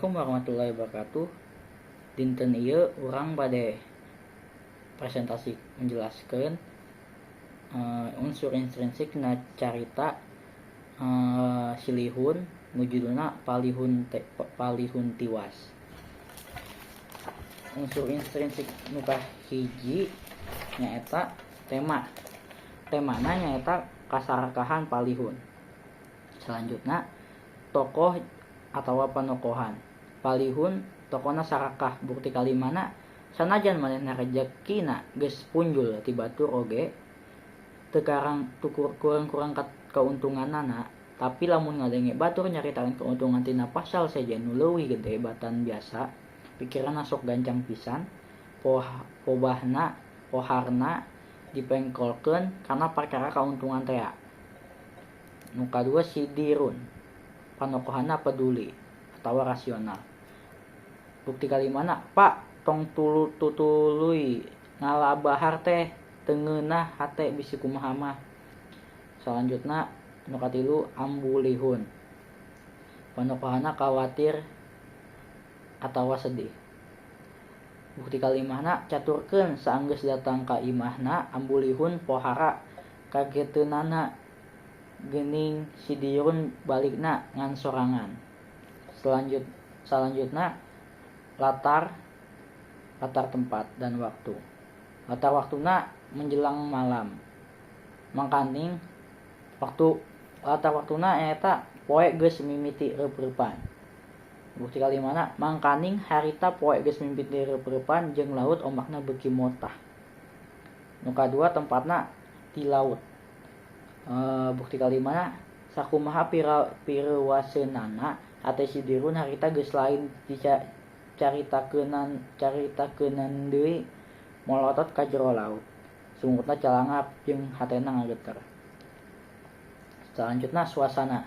Assalamualaikum warahmatullahi wabarakatuh. Dinten ieu urang bade presentasi menjelaskan unsur intrinsik na carita Silihun nu judulna Palihun Palihun Tiwas. Unsur intrinsik nu kahiji nyaeta tema. Temana nyaeta kasarakahan Palihun. Selanjutnya, tokoh atau panokohan. Palihun tokohna sarakah. Bukti kalimana, sanajan manehna rejekina geus punjul ti batur oge teu kurang-kurang keuntunganana, tapi lamun ngadenge batur nyaritakeun keuntungan tina pasal sejen nu leuwih gede batan biasa, pikiranna sok gancang pisan, pobahna poharna dipengkolkeun kana perkara kauntungan tea. Nu kadua, Sidirun panokohanna peduli atawa rasional. Bukti kalimana, "Pak, tong tutuluy ngalabahar teh, teu ngeunah hate bisi kumaha mah." Salanjutna, nu katilu, Ambu Lihun panokohanna kawatir atawa sedih. Bukti kalimana, caturkeun saenggeus datang ka imahna Ambu Lihun pohara kageteunana, geuning Sidirun balikna ngan sorangan. Salanjutna, latar latar tempat dan waktu. Latar waktuna menjelang malam. Mangkaning waktu latar waktuna nyaeta poe geus mimiti reup-reupan. Bukti kalimana, mangkaning harita poe geus mimiti reup-reupan jeung laut ombakna beuki motah. Nu kadua, tempatna di laut. Bukti kalimana, sakumaha pireuwaseunana hate Sidirun harita geus lain dicaritakeunana deui, molotot ka jero laut, sungutna calangap jeung hatena ngageter. Salanjutna, suasana.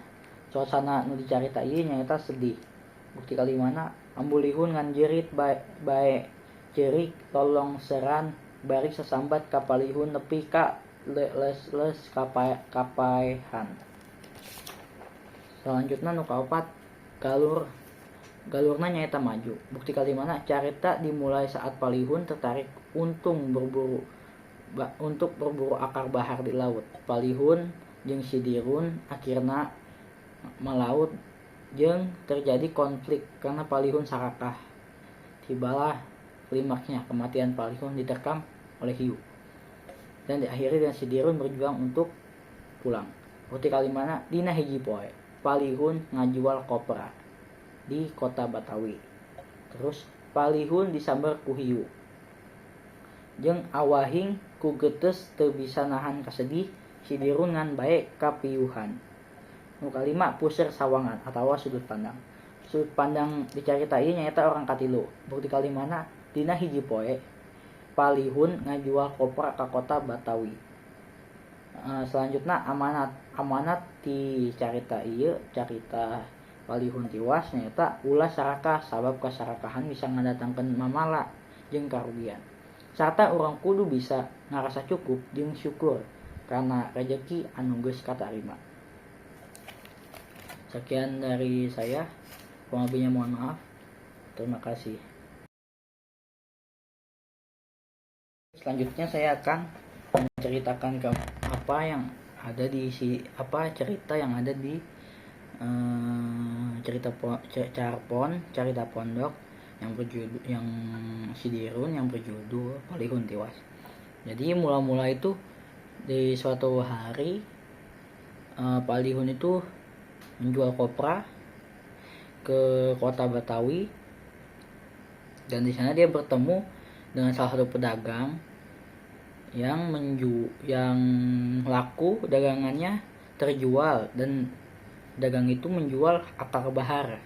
Suasana nu dicarita ieu nyaeta sedih. Bukti kalimana, Ambu Lihun ngan jerit bae, ceurik lolongseran bari sasambat ka Palihun nepi ka leles kapaehan. Salanjutna, nu kaopat, galur. Galurna nyaeta maju. Bukti kalimana, carita dimulai saat Palihun tertarik untuk berburu akar bahar di laut. Palihun jeung Sidirun akhirna melaut jeung terjadi konflik karena Palihun sarakah. Tibalah klimaksnya, kematian Palihun diterkam oleh hiu dan diakhiri dengan Sidirun berjuang untuk pulang. Bukti kalimana, dina hiji poe Palihun ngajual kopra di kota Batawi. Terus Palihun disamber ku hiu jeung awahing ku geutes teu bisa nahan kasedih, Sidirun ngan bae kapiuhan. Nu kalima, puseur sawangan atawa sudut pandang. Sudut pandang dicarita ieu nyaeta orang katilu. Bukti kalimana, dina hiji poe Palihun ngajual kopra ka kota Batawi. Selanjutnya, amanat. Amanat ti carita ieu, carita Palihun Tiwas, nyaeta ulah sarakah, sabab kasarakahan bisa ngadatangkeun mamala jeung karugian, sarta urang kudu bisa ngarasa cukup jeung syukur kana rejeki anu geus katarima. Sekian dari saya, kurang lebihnya mohon maaf. Terima kasih. Selanjutnya saya akan menceritakan ke apa yang ada di si apa cerita yang ada di cerita carpon carita pondok yang berjudul yang Sidirun yang berjudul Palihun Tiwas. Jadi mula-mula itu di suatu hari Palihun itu menjual kopra ke kota Batawi dan di sana dia bertemu dengan salah satu pedagang yang laku dagangannya terjual dan dagang itu menjual akar bahar,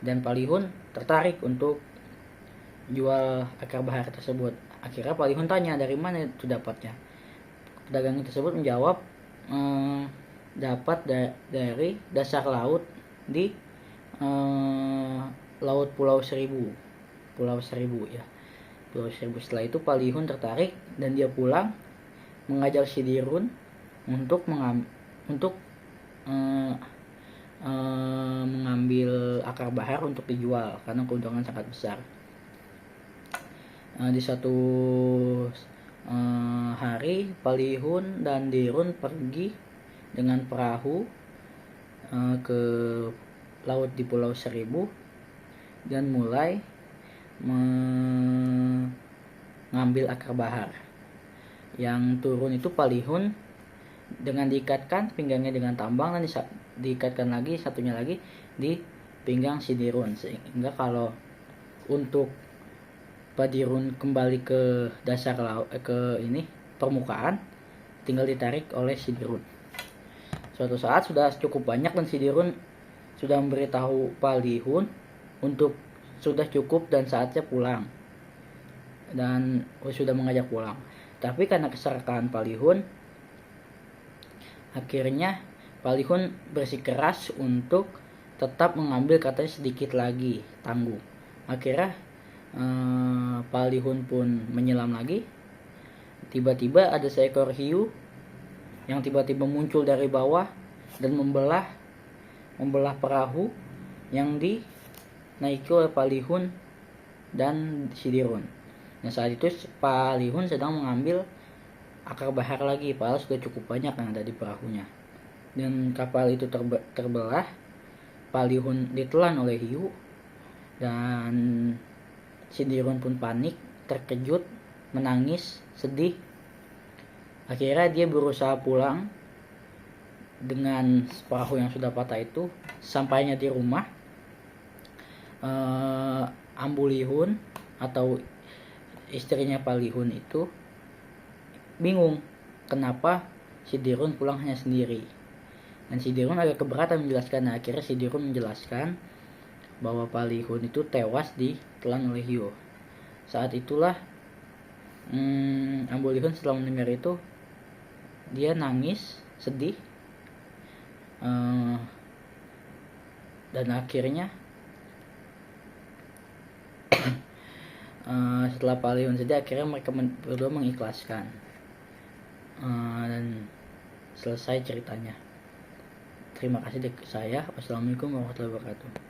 dan Palihun tertarik untuk jual akar bahar tersebut. Akhirnya Palihun tanya dari mana itu dapatnya. Pedagang tersebut menjawab dapat dari dasar laut di laut Pulau Seribu. Pulau Seribu ya. Pulau Seribu. Setelah itu Palihun tertarik dan dia pulang mengajak Sidirun untuk mengambil akar bahar untuk dijual karena keuntungan sangat besar. Di suatu hari Palihun dan Dirun pergi dengan perahu ke laut di Pulau Seribu dan mulai mengambil akar bahar. Yang turun itu Palihun dengan diikatkan pinggangnya dengan tambang dan diikatkan lagi satunya lagi di pinggang Sidirun, sehingga kalau untuk Padirun kembali ke dasar laut, ke ini permukaan, tinggal ditarik oleh Sidirun. Suatu saat sudah cukup banyak dan Sidirun sudah memberitahu Palihun untuk sudah cukup dan saatnya pulang, dan sudah mengajak pulang. Tapi karena keserakahan Palihun, akhirnya Palihun bersikeras untuk tetap mengambil, katanya sedikit lagi tanggung. Akhirnya Palihun pun menyelam lagi. Tiba-tiba ada seekor hiu yang tiba-tiba muncul dari bawah dan membelah perahu yang dinaiki oleh Palihun dan Sidirun. Nah, saat itu Palihun sedang mengambil akar bahar lagi, padahal sudah cukup banyak yang ada di perahunya. Dan kapal itu terbelah, Palihun ditelan oleh hiu, dan Sidirun pun panik, terkejut, menangis, sedih. Akhirnya dia berusaha pulang dengan perahu yang sudah patah itu. Sampainya di rumah, Ambulihun atau istrinya Palihun itu bingung kenapa Sidirun pulang hanya sendiri. Dan Sidirun agak keberatan menjelaskan. Nah, akhirnya Sidirun menjelaskan bahwa Palihun itu tewas ditelan oleh hiu. Saat itulah Ambulihun setelah mendengar itu dia nangis sedih, dan akhirnya setelah Palihun sedih, akhirnya mereka berdua mengikhlaskan, dan selesai ceritanya. Terima kasih dari saya. Wassalamualaikum warahmatullahi wabarakatuh.